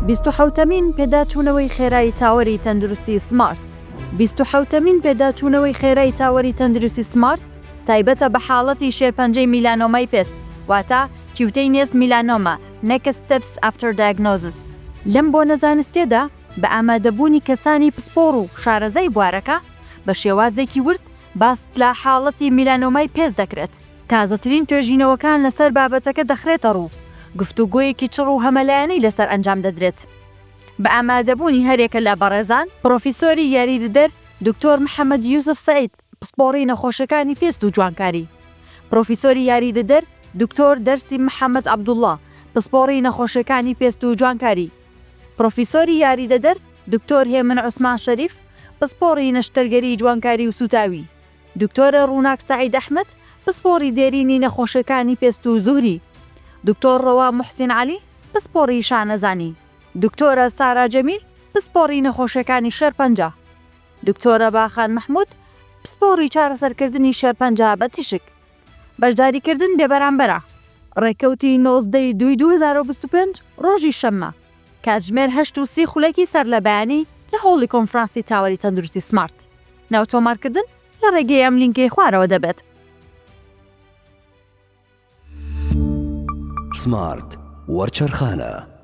بیست و حەوتەمین پێداچوونەوەی خێرای تاوەری تەندروستی سمارت بیست و حەوتەمین پێداچوونەوەی خێرای تاوەری تەندروستی سمارت تایبەتە بە حاڵەتی شێرپەنجەی میلانۆمای پێست واتە Cutaneous Melanoma Next Steps After Diagnosis. لەم بۆنە زانستیەدا بە ئامادەبوونی کەسانی پسپۆڕ و شارەزای بوارەکە بە شێوازێکی ورد باس لە حاڵەتی میلانۆمای پێست دەکرێت. تازەترین توێژینەوەکان لەسەر بابەتەکە دەخرێتەڕوو، گفتوگۆیەکی چڕ و هەمەلایەنەی لەسەر ئەنجام دەدرێت. بە ئامادەبوونی هەریەکە لە بەڕێزان، پڕۆفیسۆری یاریدەدەر دکتۆر محەمەد یوسف سەعید، پسپۆڕی نەخۆشیەکانی پێست و جوانکاری، پڕۆفیسۆری یاریدەدەر دکتۆر دەرسیم محەمەد عەبدوڵڵا، پسپۆڕی نەخۆشیەکانی پێست و جوانکاری، پڕۆفیسۆری یاریدەدەر دکتۆر هێمن عوسمان شەریف، پسپۆڕی نەشتەرگەری جوانکاری و سوتاوی. دکتۆرە ڕووناک سەعید ئەحمەد، پسپۆڕی دێرینی نەخۆشیەکانی پێست و زوهری. دکتۆر ڕەوا موحسین عەلی، پسپۆڕی شانەزانی. دکتۆرە سارا جەمیل، پسپۆڕی نەخۆشیەکانی شێرپەنجە. دکتۆرە باخان مەحمود، پسپۆڕی چارەسەرکردنی شێرپەنجە بە تیشک. بەشداریکردن بێبەرامبەرە. ڕێکەوتی 19 ی دووی 2025 ڕۆژی شەممە، کاتژمێر 8 و 30 خولەکی سەرلەبەیانی لە هۆڵی کۆنفرانسی تاوەری تەندروستی سمارت. ناو تۆمارکردن لە ڕێگەی ئەم لینکەی خوارەوە دەبێت. سمارت وەرچەرخانە.